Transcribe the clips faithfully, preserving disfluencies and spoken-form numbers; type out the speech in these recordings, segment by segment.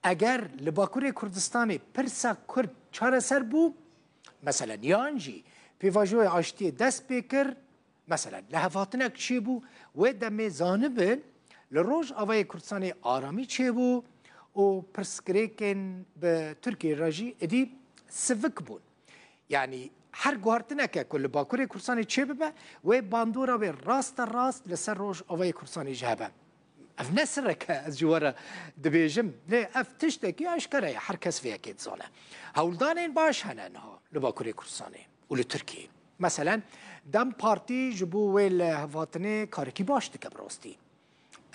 Eger li Bakurê Kurdistanê pirsa Kurd çareser bû, meselen, yan jî pêvajoya aştiyê dest pê kir, meselen, lihevhatinek çêbû, wê demê zanibin li Rojavayê Kurdistanê aramî çêbû û pirsgirêkên bi Tirkiyê re jî êdî sivik bûn. Yanî her guhertineke ku li Bakurê Kurdistanê çêbibe, wê bandora wê raste rast li ser Rojavayê Kurdistanê jî hebe. Ev ne sirrek e, ez ji we re dibêjim. Lê ev tiştekî eşkere ye, her kes vê yekê dizane. Hewldanên baş hene niha li Bakurê Kurdistanê û li Tirkiyê. Meselen, DEM Partî ji bo wê lihevhatinê karekî baş dike bi rastî.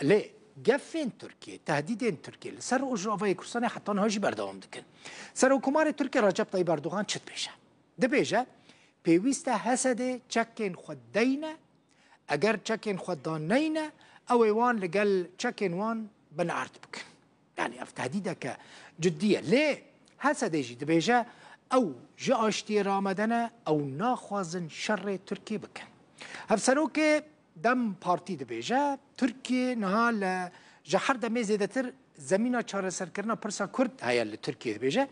Lê gefên Tirkiyê, tehdîdên Tirkiyê li ser Rojavayê Kurdistanê heta niha jî berdewam dikin. Serokkomarê Tirkiyê Recep Tayyip Erdogan çi dibêje? Dibêje, pêwîst e HSDê çekên xwe deyne, eger çekên xwe daneyne, ew ê wan li gel çekên wan binerd bikin. Yanî ev tehdîdeke cidî ye. Lê HSDê jî dibêje, ew ji aştiyê re amade ne, ew naxwazin şerê Tirkiyê bikin. Hevserokê DEM Partî dibêje, Tirkiye niha li, ji her demê zêdetir zemîna çareserkirina pirsa Kurd heye li Tirkiye dibêje.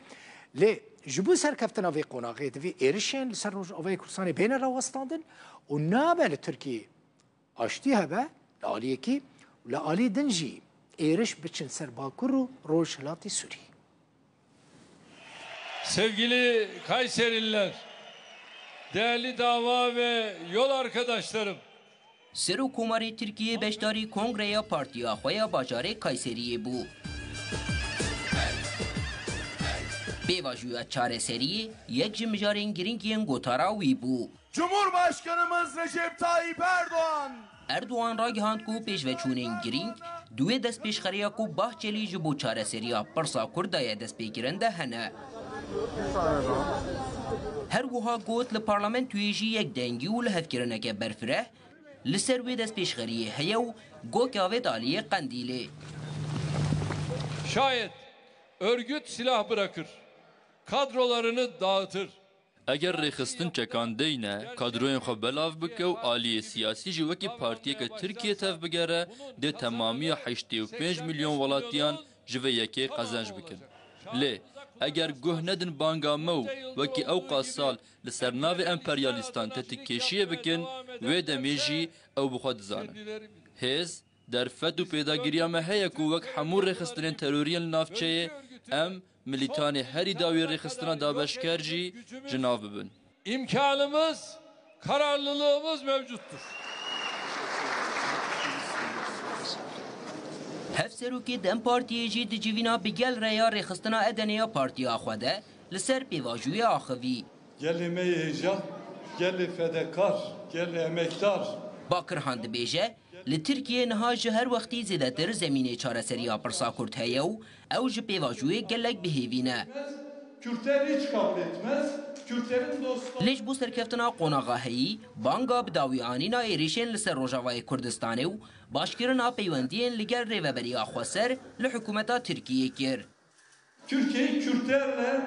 Lê ji bo serkeftina vê qonaxê divê êrişên li ser Rojavayê Kurdistanê bêne rawestandin û nabe li Tirkiye aştî hebe li aliyekî û li alî din jî êriş biçin ser Bakur û Rojhilatê Sûrî. Sevgili Kayserililer, değerli dava ve yol arkadaşlarım. Serokkomarê Tirkiyê beşdarî kongreya partiya xwe ya bajarê Kayseriyê bû. Pêvajoya çareseriyê yek ji mijarên girîng yên gotara wî bû. Cumhurbaşkanımız Recep Tayyip Erdoğan. Erdogan ragihand ku pêşveçûnên girîng di wê destpêşxeriya ku Bahçelî ji bo çareseriya pirsa Kurd daye destpêkirin de hene. Her wiha got li parlamentoyê jî yekdengî û lihevkirineke berfireh li ser wê destpêşxeriyê heye û gok avêt aliyê Qendîlê. Şayet örgüt silah bırakır, kadrolarını dağıtır, Eger rêxistin çekan deyne, kadroyên xwe belav bike û aliyê siyasî jî wekî partiyeke Tirkiyê tevbigere, dê temamiya heştê û pênc milyon welatiyan ji vê yekê qezenc bikin. Lê eger guh nedin banga me û wekî ewqas sal li ser navê emperyalîstan tetikkêşiyê bikin, wê demê jî ew bi xwe dizanin. Hêz, derfet û pêdagiriya me heye ku wek hemû rêxistinên teroriyên li navçeyê, em milîtanê herî dawî rêxistina dabeşker jî ji nav bibin. İmkanımız, kararlılığımız mevcuttur. Hevserokê DEM Partiyê jî di civîna bi gel re ya rêxistina Edenê ya partiya xwe de li ser pêvajoyê axivî. Gelê me yê hêja, gelê fedekar, gelê emekdar. Bakirhan dibêje, li Tirkiyê niha ji her wextî zêdetir zemînê çareseriya pirsa Kurd heye û ew ji pêvajoyê gelek bi hêvî ne. Kürtler hiç kabul etmez. Kürtlerin dostları... Lê ji bo serkeftina qonaxa heyî, banga bi dawî anîna êrişên li ser Rojavayê Kurdistanê û başkirina peywendiyên li gel Rêveberiya Xweser li hikûmeta Tirkiyê kir. Türkiye'yi Kürtlerle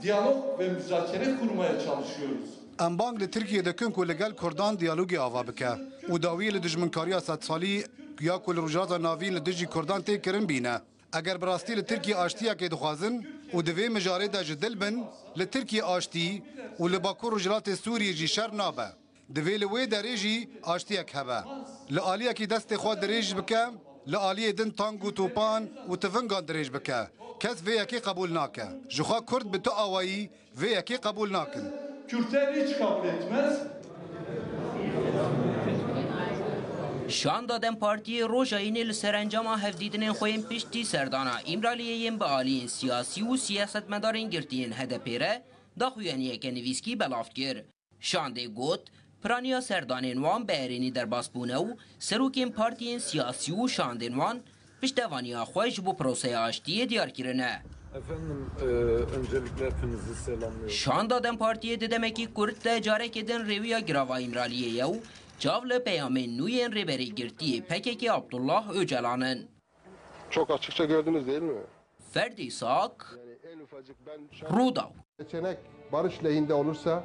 diyalog ve müzakere kurmaya çalışıyoruz. Em bang li Tirkiyê dikin ku li gel Kurdan diyalogê ava bike û dawiyê li dijminkariya sedsalî ya ku li Rojhilata Navîn li dijî Kurdan tê kirin bîne. Eger bi rastî li Tirkiyê aştiyekê dixwazin û di vê mijarê de ji dil bin, li Tirkiyê aştî û li Bakur Rojhilatê Sûriyê jî şer nabe. Divê li wê derê jî aştiyek hebe. Li aliyekî destê xwe dirêj bike, li aliyê din tank û topan û tivingan dirêj bike. Kes vê yekê qebûl nake. Ji xwe Kurd bi tu awayî vê yekê qebûl nakin. Kürtler hiç kabul etmez. Şanda DEM Partiyê roja Înê li ser encama hevdîtinên xwe yên piştî serdana Îmraliyê yên bi aliyên siyasî û siyasetmedarên girtiyên H D P re daxuyaniyeke nivîskî belav kir. Şandê got, piraniya serdanên wan bi erênî derbas bûne û serokên partiyên siyasî û şandên wan piştevaniya xwe ji bo proseya aştiyê diyar kirine. Efendim, e, öncelikle hepinizi selamlıyorum. Şanda DEM Partiyê di demekî kurt de carekê din rêwiya girava Îmraliyê ye û çav li peyamên nû yên rêberê girtiyê P K K Abdullah Ocalan in. Çok açıkça gördünüz değil mi? Ferdi Sak, Rûdaw. Seçenek barış lehinde olursa